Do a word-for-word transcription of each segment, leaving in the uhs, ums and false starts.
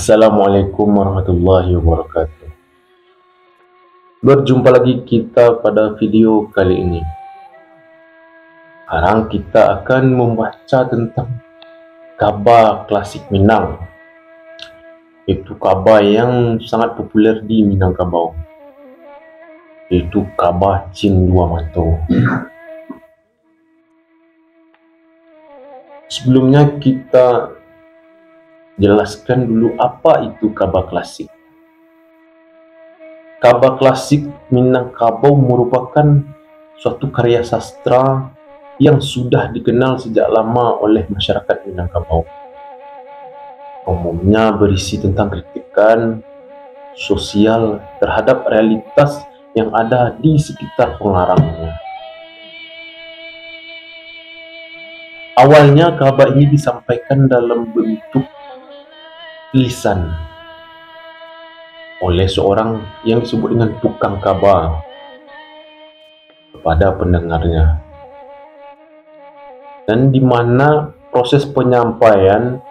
Assalamualaikum warahmatullahi wabarakatuh. Berjumpa lagi kita pada video kali ini. Sekarang kita akan membaca tentang kaba klasik Minang. Itu kaba yang sangat populer di Minangkabau. Itu kaba Cindua Mato. Sebelumnya kita jelaskan dulu apa itu kaba klasik. Kaba klasik Minangkabau merupakan suatu karya sastra yang sudah dikenal sejak lama oleh masyarakat Minangkabau. Umumnya berisi tentang kritikan sosial terhadap realitas yang ada di sekitar pengarangnya. Awalnya kaba ini disampaikan dalam bentuk lisan oleh seorang yang disebut dengan tukang kaba kepada pendengarnya, dan di mana proses penyampaian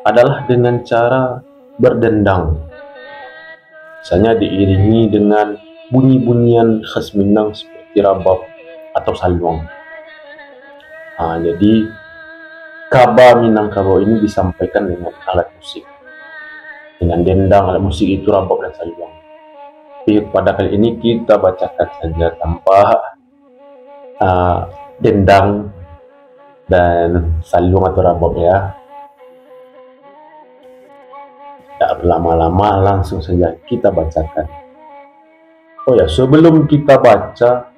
adalah dengan cara berdendang. Misalnya diiringi dengan bunyi-bunyian khas Minang seperti rabab atau saluang. Ha, jadi kaba Minangkabau ini disampaikan dengan alat musik, dengan dendang, alat musik itu rabab dan saluang. Tapi pada kali ini kita bacakan saja tanpa ah, dendang dan saluang atau rabab, ya. Tak berlama-lama, langsung saja kita bacakan. Oh ya, sebelum kita baca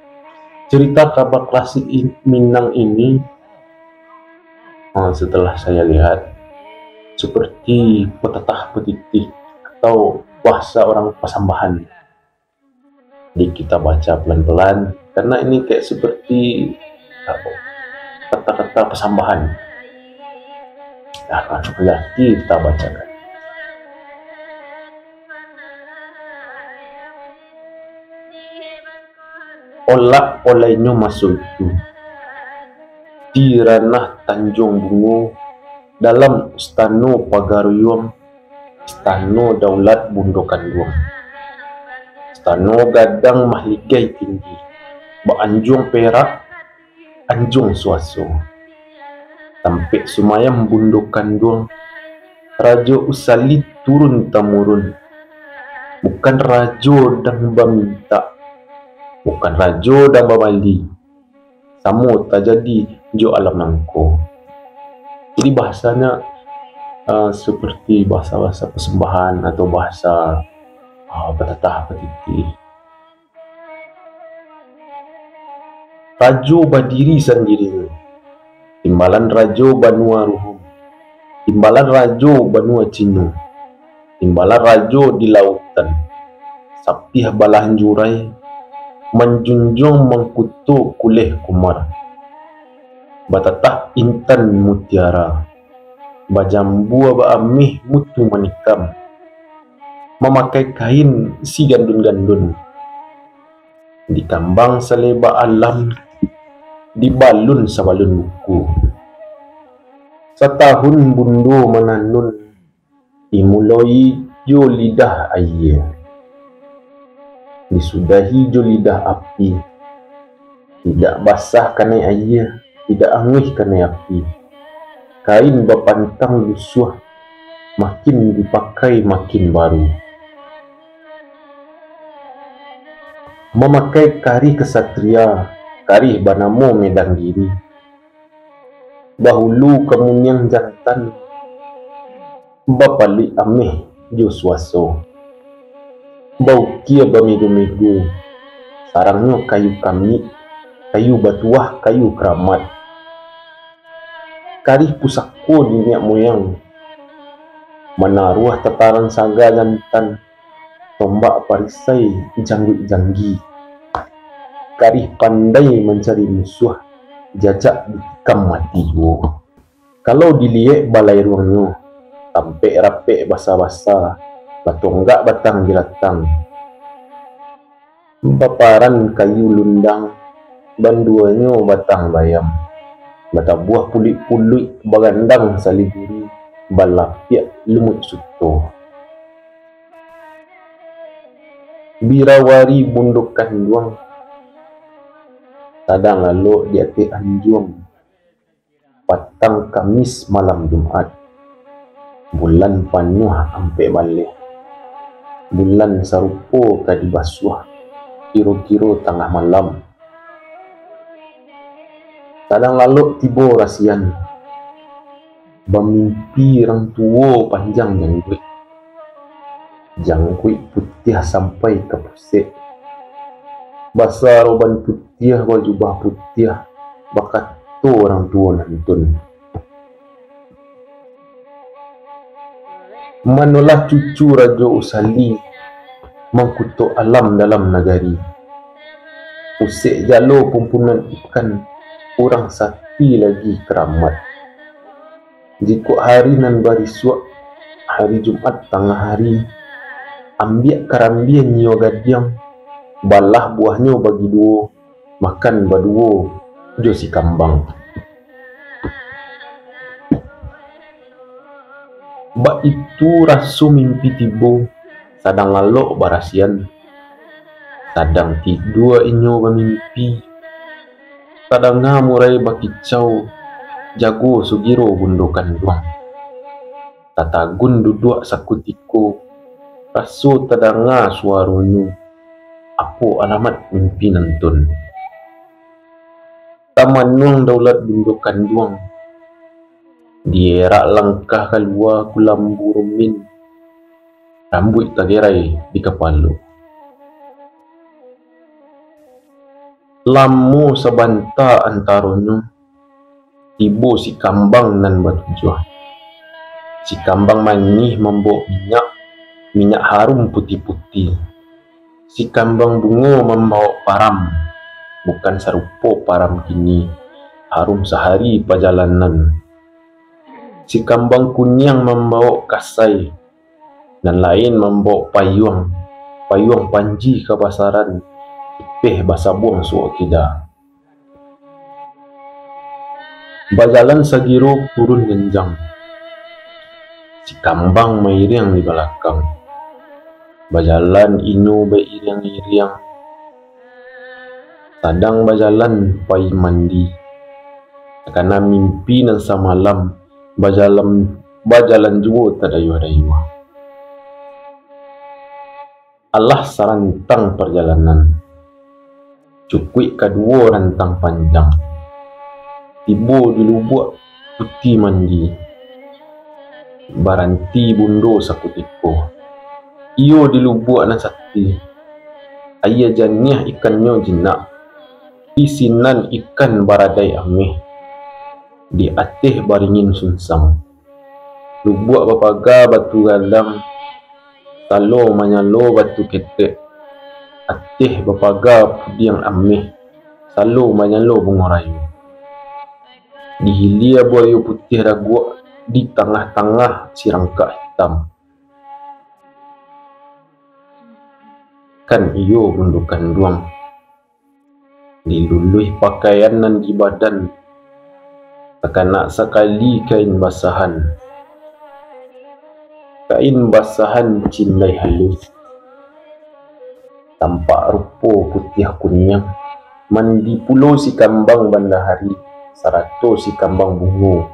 cerita kaba klasik in- Minang ini, ah, setelah saya lihat, seperti petatah petitih atau bahasa orang Pasambahan. Jadi kita baca pelan-pelan, karena ini kayak seperti apa, kata-kata pasambahan. Nah, langsung saja kita bacakan. Olak olainyo maso itu, di ranah Tanjuang Bungo, dalam Istano Pagaruyuang, Istano Daulat Bundo Kanduang. Istano gadang mahligai tinggi, baanjuang perak, anjuang suaso. Tampek sumayam Bundo Kanduang, Rajo Usali turun tamurun. Bukan rajo dang bamintak, bukan rajo dang babali. Samo tajadi jo alam nangko. Jadi bahasanya, ah, seperti bahasa-bahasa pasambahan atau bahasa, ah, batatah batitih. Rajo badiri sandirinyo. Timbalan rajo banua Ruhum. Timbalan rajo banua Cino. Timbalan rajo di lautan. Sapiah balahan jurai, manjunjuang mangkuto kuleh kumar. Batatah intan mutiara. Bajambua baameh mutu manikam. Mamakai kain si gandun-gandun. Dikambang saleba alam, dibalun sabalun buku. Satahun bundo mananun, dimuloi jo lidah ayie, disudahi jo lidah api. Indak basah kanai ayie, indak anguih kanai api. Kain bapantang lusuah, makin dipakai makin baru. Mamakai karih kasatria, karih banamo Medan Giri. Bahulu kamuniang jantan, bapaluik ameh jo suaso. Baukia bamego-mego, sarangnyo kayu kamik, kayu batuah, kayu karamat. Karih pusako niniak moyang, manaruah tataran saga jantan, tombak parisai jangguik janggi. Karih pandai mancari musuah, jajak ditikam mati juo. Kalau diliek balai ruangnyo, tampek rapek basa-basa, batonggak batang biratang. Baparan kayu lundang, banduanyo batang bayam. Batabuah puluik-puluik, bagandang saliburi, balapiak lumut suto. Birawari Bundo Kanduang, sadang lalok di ateh anjuang. Patang Kamis malam Jumaik, bulan panuah ampek baleh. Bulan sarupo ka dibasuah, kiro-kiro tangah malam. Sadang lalok tibo Rasian, bamimpi rang tuo panjang jangguik. Jangguik putiah sampai ka pusek. Basaroban putiah, bajubah putiah, bakato rang tuo nantun. Manolah cucu Rajo Usali, mangkuto alam dalam nagari. Pusek jalo pumpunan ikan, urang sati lagi karamat. Jikok hari nan barisuak, hari Jumaik tangah hari, ambiak karambia nio gadiang, balah buahnyo bagi duo, makan baduo jo si Kambang. Baitu raso mimpi tibo, sadang lalok Barasian. Sadang tidua inyo bamimpi, tadanga murai bakicau, jago sugiro Bundo Kanduang. Tatagun duduak sakutiko, raso tadanga suaronyo, apo alamat mimpi nantun. Tamanuang daulat Bundo Kanduang, dierak langkah kalua kulambu rumin, rambuik tagerai di kapalo. Lamo sabanta antaronyo, tibo si Kambang nan batujuah. Si Kambang manih mambawok minyak, minyak harum putiah-putiah. Si Kambang Bungo mambawok param, bukan sarupo param kini, harum sahari pajalanan. Si Kambang Kuniang mambawok kasai, nan lain mambawok payuang, payuang panji kabasaran, ipeh basabuang suok kida. Bajalan sagiro kurun ganjang, si Kambang mairiang di balakang. Bajalan inyo bairiang-iriang, sadang bajalan pai mandi. Takana mimpi nan samalam, bajalan, bajalan juo tadayuah-dayuah. Alah sarantang parjalanan, cukuik kaduo rantang panjang. Tibo di Lubuak Puti Mandi, baranti Bundo sakutiko. Iyo di lubuak nan sati, aia janiah ikannyo jinak, di sinan ikan baradai ameh, di ateh baringin sunsang. Lubuak bapaga batu galang, salo manyalo batu ketek, ateh bapaga pudiang ameh, salo manyalo bungo rayo. Di hilia buayo putiah daguak, di tangah-tangah sirangkak hitam. Kan iyo Bundo Kanduang. Diluluih pakaian nan di badan, takana sakali kain basahan. Kain basahan cindai haluih, tampak rupo putiah kuniang, mandi pulo si Kambang Bandahari, sarato si Kambang Bungo.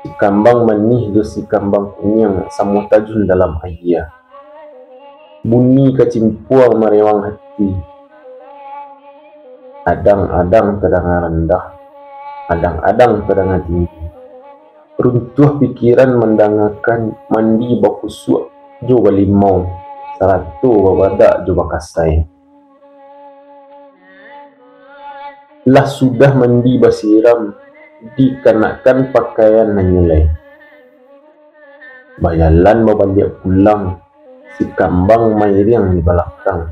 Si Kambang Manih jo si Kambang Kuniang samo tajun dalam aia. Bunyi kacimpuang marewang hati. Adang-adang tadanga randah, adang-adang tadanga tinggi. Runtuah pikiran mandangakan mandi bakusuak jo balimau, sarato babadak jo bakasai. Lah sudah mandi basiram, dikanakan pakaian nan nyulai. Bajalan babaliak pulang, si Kambang mairiang di balakang.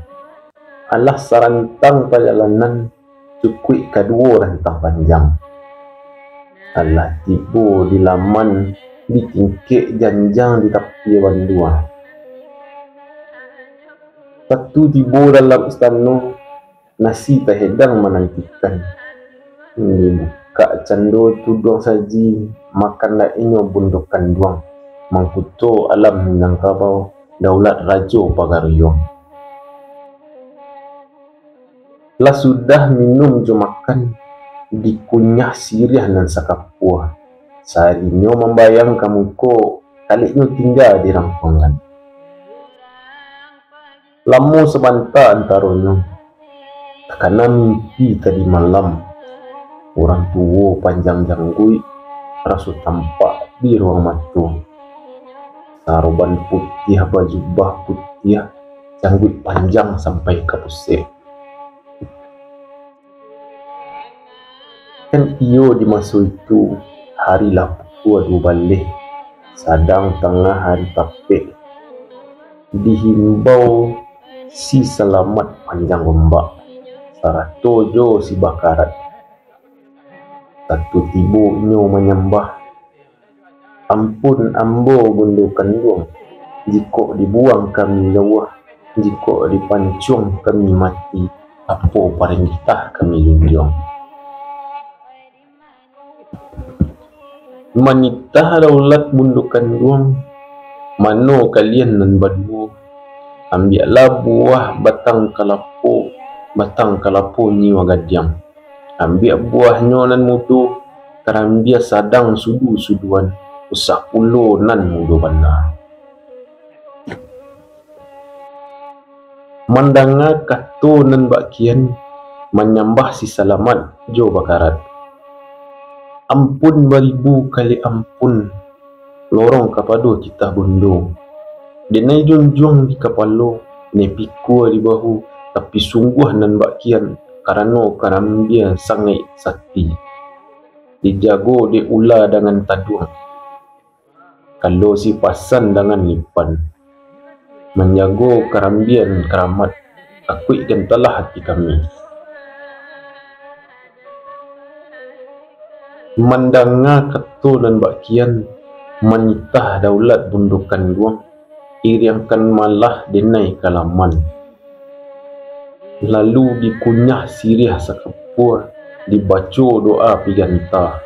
Alah sarantang pajalanan, cukuik kaduo rantang panjang. Alah tibo di laman, di tingkek janjang di tapi bandua. Ratu tibo dalam istano, nasi tahidang manantikan. Di Kak cando tuduang saji, makanlah inyo bundo kanduang, mangkuto alam Minangkabau, daulat rajo pagaruyuang. Lah sudah minum jo makan, dikunyah siriah nan sakapua. Sarinyo mambayang ka muko, kaliknyo tingga di rampuangan. Lamo sabanta antaronyo, takana mimpi tadi malam. Urang tuo panjang jangguik, raso tampak di ruang mato. Saroban putiah, bajubah putiah, jangguik panjang sampai ka pusek. Kan iyo di maso itu, hari lah pukua duo baleh, sadang tangah hari tapek. Dihimbau si Salamat Panjang Gombak, sarato jo si Bakarat. Tantu tibo inyo manyambah, "Ampun ambo bundo kanduang, jikok dibuang kami jauah, jikok dipancuang kami mati, apo parentah kami junjuang?" Manitah daulat bundo kanduang, mano kalian nan baduo? Ambiaklah buah batang kalapo, batang kalapo nyiwa gadiang. Ambiak buahnyo nan mudo, karambia sadang sudu-suduan, usah pulo nan mudo bana. Mandanga kato nan bak kian, manyambah si Salamat jo Bakarat. Ampun baribu kali ampun, lorong kapado titah bundo. Denai junjuang di kapalo, denai pikua di bahu, tapi sungguah nan bak kian, karano karambia sangaik sakti. Dijago dek ula dangan taduang, kalau si pasan dangan lipan. Manjago karambia nan karamat, takuik gantalah ati kami. Mandanga kato nan bak kian, manitah daulat bundo kanduang, iriangkan malah denai kalaman. Lalu dikunyah siriah sakapua, dibaco doa piganta.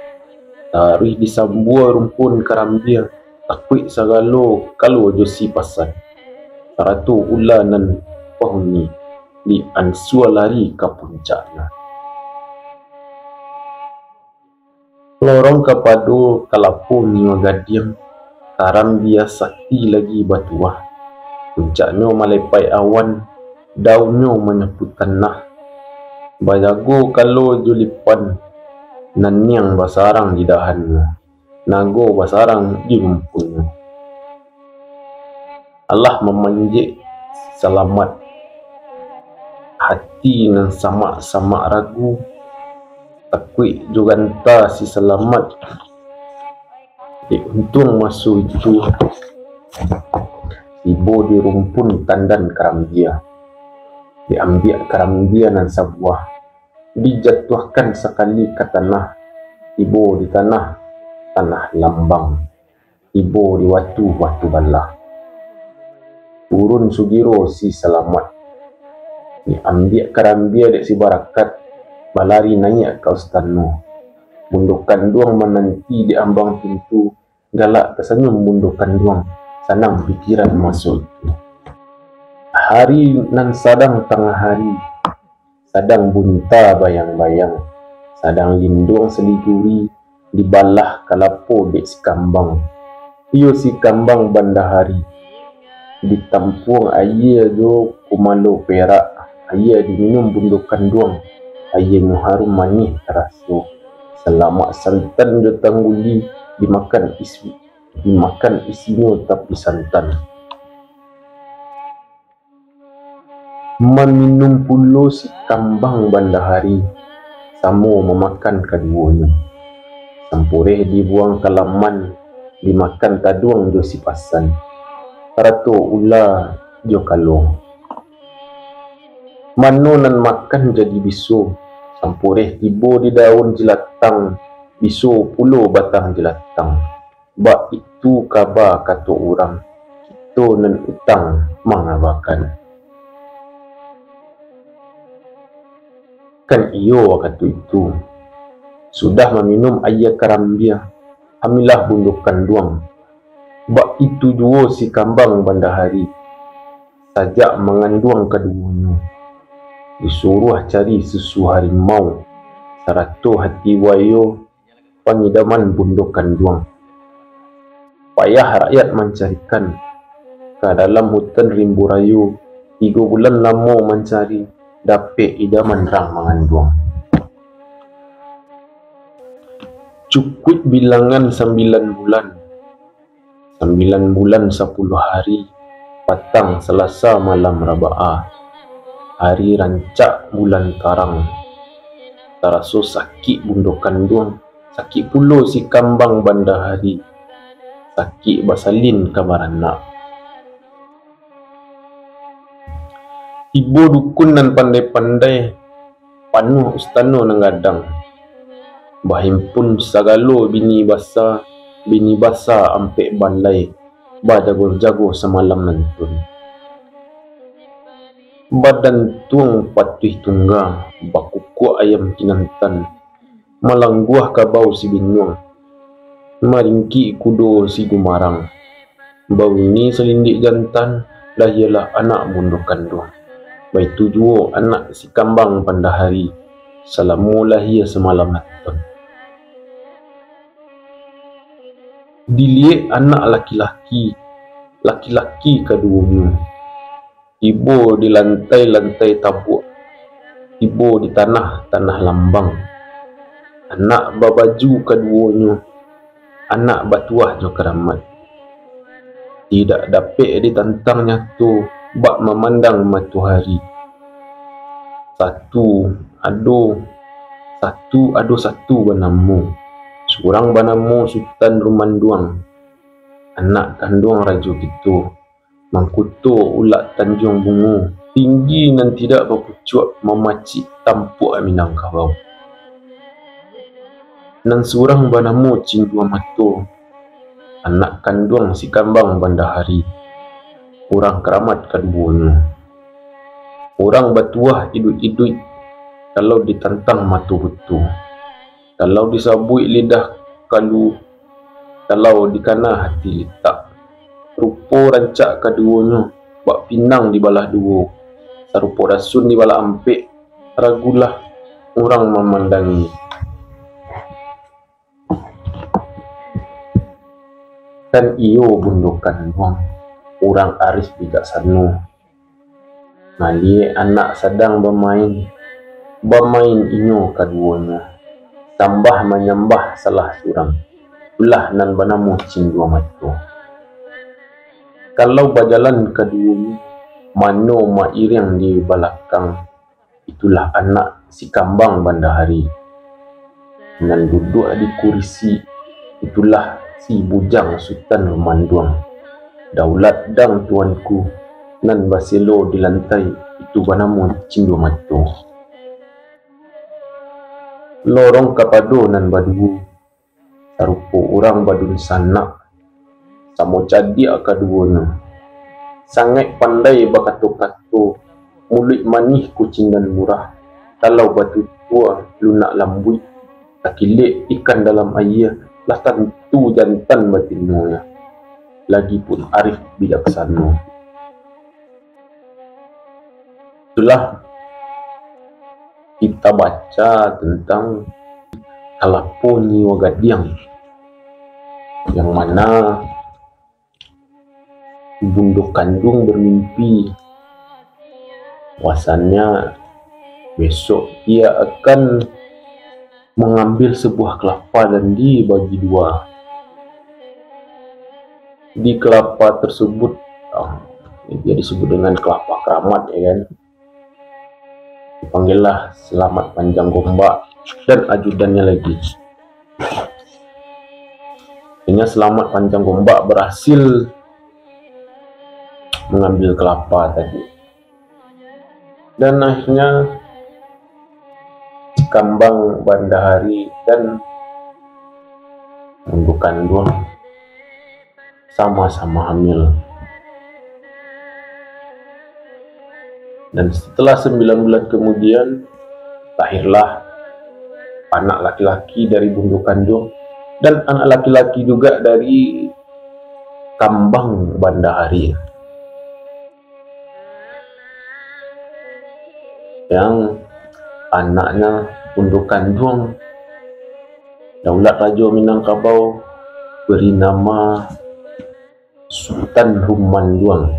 Taruih disambua rumpun karambia, takuik sagalo kalau jo si pasan. Sarato ula nan bahuni, diansua lari ka puncaknyo. Lorong kapado kalapo nyiwa gadiang, karambia sakti lagi batuah. Puncaknyo malepai awan, daunnyo manyapu tanah. Bajago kalau jo lipan, naniang basarang di dahannyo, nago basarang di rumpunnyo. Alah mamanjek Salamat, hati nan samak-samak ragu, takuik jo ganta si Salamat. Dek untuang maso itu, tibo di rumpun tandan karambia. Diambiak karambia nan sabuah, dijatuahkan sakali ka tanah, tibo di tanah, tanah lambang. Tibo di watu, watu balah. Turun sugiro si Salamat. Diambiak karambia dek si Barakat, balari naiak ka ustano. Bundo kanduang mananti di ambang pintu, galak tasanyum bundo kanduang, sanang pikiran maso itu. Hari nan sadang tangah hari, sadang bunta bayang-bayang, sadang linduang saliguri, dibalah kalapo dek si Kambang. Iyo si Kambang Bandahari, ditampuang aia jo kumalo perak, aia diminum bundo kanduang, aianyo harum manih taraso. Salamak santan jo tangguli, dimakan isi, dimakan isinyo tapi santan. Maminum pulo si Kambang Bandahari, samo mamakan kaduonyo. Sampureh dibuang kalaman, dimakan taduang jo si pasan, sarato ula jo kalong. Mano nan makan jadi biso, sampureh tibo di daun jilatang, biso pulo batang jilatang. Baitu kaba kato urang, kito nan utang mangabakan. Kan iyo wakatu itu, Sudah maminum aia karambia, hamilah bundo kanduang. Baitu juo si kambang bandahari. Sajak manganduang kaduonyo, disuruah cari susu harimau, sarato hati buayo, pangidaman bundo kanduang. Payah rakyat mancarikan, ka dalam hutan rimbo rayo, tigo bulan lamo mancari, dapek idaman rang manganduang. Cukuik bilangan sambilan bulan, sambilan bulan sapuluah hari, patang Salasa malam Rabaa, hari rancak bulan tarang. Taraso sakik bundo kanduang, sakik pulo si kambang bandahari, sakik basalin ka baranak. Tibo dukun nan pandai-pandai, panuah ustano nan gadang. Bahimpun sagalo bini basa, bini basa ampek balai, bajago-jago samalam nantun. Badantuang patuih tungga, bakukuak ayam kinantan, malangguah kabau si binuang, maringkik kudo si gumarang, bauni salindik jantan, lahialah anak bundo kanduang. Baitu juo anak si kambang bandahari, salamo lahia samalam nantun. Diliek anak laki-laki, laki-laki kaduonyo. Tibo di lantai-lantai tabuak, tibo di tanah-tanah lambang. Anak babaju kaduonyo, anak batuah jo karamat. Tidak dapek ditantang nyato, bak mamandang matoari. Satu ado, satu ado satu banamo, surang banamo Sutan Rumanduang, anak kanduang rajo kito. Mangkuto ulak Tanjuang Bungo, tinggi nan tidak bapucuak, mamacik tampuak Minangkabau. Nan surang banamo Cindua Mato, anak kanduang si kambang bandahari, urang karamat kaduonyo. Urang batuah iduik-iduik, kalau ditantang mato buto, kalau disabuik lidah kalu, kalau dikana hati litak. Rupo rancak kaduonyo, bak pinang dibalah duo, sarupo dasun dibalah ampek, ragulah urang mamandangi. Kan iyo bundo kanduang, urang arif bijaksano. Maliek anak sadang bamain, bamain inyo kaduonyo, sambah manyambah salah surang, itulah nan banamo Cindua Mato. Kalau bajalan kaduonyo, mano mairiang di balakang, itulah anak si kambang bandahari. Nan duduak di kurisi, itulah si bujang Sutan Rumanduang. Daulat dang tuanku, nan baselo di lantai, itu banamo Cindua Mato. Lorong kapado nan baduo, sarupo urang badunsanak, samo cadiak kaduonyo. Sangaik pandai bakato-kato, muluik manih kucindan murah, kalau batutua lunak lambuik, takilek ikan dalam aia, lah tantu jantan batinonyo. Lagipun arif bijaksano. Itulah kita baca tentang Kalapo Nyiwa Gadiang, yang mana bundo kanduang bermimpi bahwasannya besok ia akan mengambil sebuah kelapa dan dibagi dua. Di kelapa tersebut, ah, dia disebut dengan kelapa keramat, ya kan. Dipanggillah Selamat Panjang Gombak dan ajudannya lagi. Akhirnya Selamat Panjang Gombak berhasil mengambil kelapa tadi. Dan akhirnya Kambang Bandahari dan Bundo Kanduang sama-sama hamil. Dan setelah sembilan bulan kemudian, lahirlah anak laki-laki dari Bundu Kanduang, dan anak laki-laki juga dari Kambang Bandahari, yang anaknya Bundu Kanduang Daulat Rajo Minangkabau beri nama Sutan Rumanduang.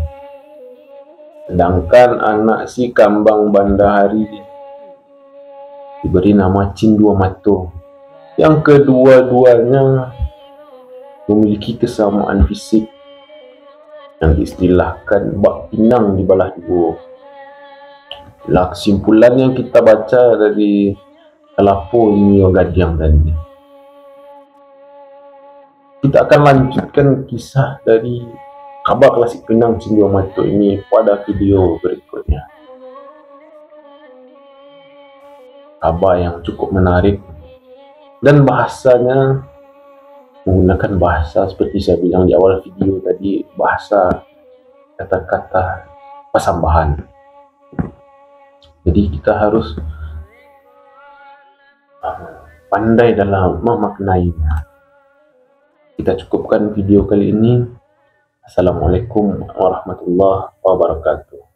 Sedangkan anak si Kambang Bandahari diberi nama Cindua Mato. Yang kedua-duanya memiliki kesamaan fisik yang diistilahkan bak pinang dibalah duo. Lah, kesimpulan yang kita baca dari Kalapo Nio Gadiang tadi. Kita akan lanjutkan kisah dari Kaba Klasik Pinang Cindua Mato ini pada video berikutnya. Kaba yang cukup menarik, dan bahasanya menggunakan bahasa seperti saya bilang di awal video tadi, bahasa kata-kata pasambahan. Jadi kita harus, ah, pandai dalam memaknainya. Kita cukupkan video kali ini. Assalamualaikum warahmatullahi wabarakatuh.